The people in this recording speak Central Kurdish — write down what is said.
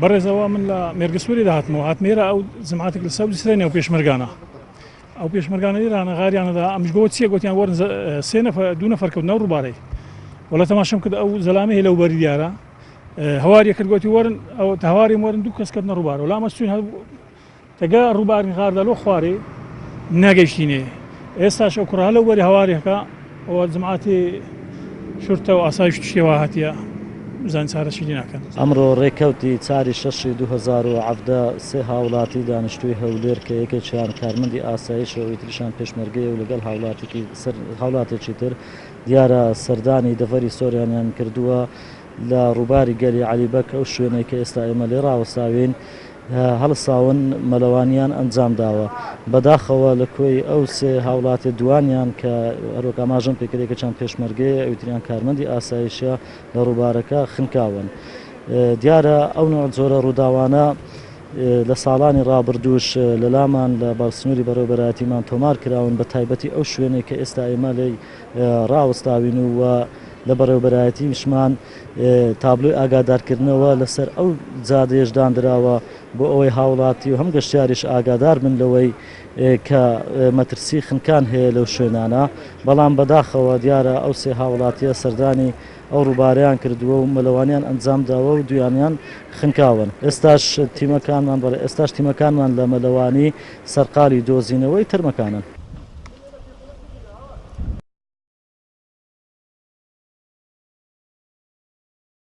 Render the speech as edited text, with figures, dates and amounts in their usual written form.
بەڕێزەوە من لە مێرگەسووری دەهاتمەوە هاتمێرە ئەو جماعەتێک لە سەوزی سرێنێ و پێشمەرگانە ئەو پێشمەرگانە لێرانە غاریانەدا ئەمش گۆ چیە گوتیان وەرن سێ نەفەر دوو نەفەر کەوتنە ئەو ڕووبارەی وەڵا تەماشەم کرد ئەو زەلامە هەیە لەو بەری دیارە هەواریە کرد گوتی وەرن ئەو هەواریم وەرن دوو کەس کەوتنە ڕووبارەوە لامە چوین هەر تەگە ڕووبارین غاردا لۆ خوارێ نەگەیشتینێ ئێستاش ئەو کوڕە لەو بەری هەوارێکە ئەوە جماعەتی شورتە و ئاسایش شتێ وا هاتیە بزانین چارە چی لێ ناکەن. ئەمڕۆ ڕێکەوتی چاری شەشی 2017 سێ هاوڵاتی دانیشتووی هەولێر کە یەکێکیان کارمەندی ئاسایشە و ئیتریشان پێشمەرگەیە و لەگەڵ هاوڵاتیکی سەر هاوڵاتێکی تر دیارە سەردانی دەڤەری سۆرانیان کردووە لە ڕووباری گەلی عەلی بەگ ئەو شوێنەی کە ئێستا ئێمە لێ ڕاوەستاوین هەڵساون مەلەوانیان ئەنجامداوە. بەداخەوە لە کۆی ئەو سێ هاوڵاتیە دووانیان کە هەروەک ئاماژەم پێکرد یەکێکیان پێشمەرگەیە ئەویتریان کارمەندی ئاسایشە لە ڕووبارەکە خنکاون. دیارە ئەو نوع جۆرە ڕووداوانە لە ساڵانی ڕابردووش لەلامان لە بەرسنووری بەڕێوەبەرایەتیمان تۆمار کراون بە تایبەتی ئەو شوێنەی کە ئێستا ئێمە لێی ڕاوەستاوین و لە بەڕێوەبەرایەتیشمان تابلۆی ئاگادارکردنەوە لەسەر ئەو جادەیەش داندراوە بۆ ئەوەی هاوڵاتی و هەم گەشتیاریش ئاگادار بن لەوەی کە مەترسی خنکان هەیە لەو شوێنانە، بەڵام بەداخەوە دیارە ئەو سێ هاوڵاتیە سەردانی ئەو ڕووبارەیان کردووە و مەلەوانیان ئەنجامداوە و دویانیان خنکاون. ئێستاش تیمەکانمان بەڵێ ئێستاش تیمەکانمان لە مەلەوانی سەرقالی دۆزینەوەی تەرمەکانن.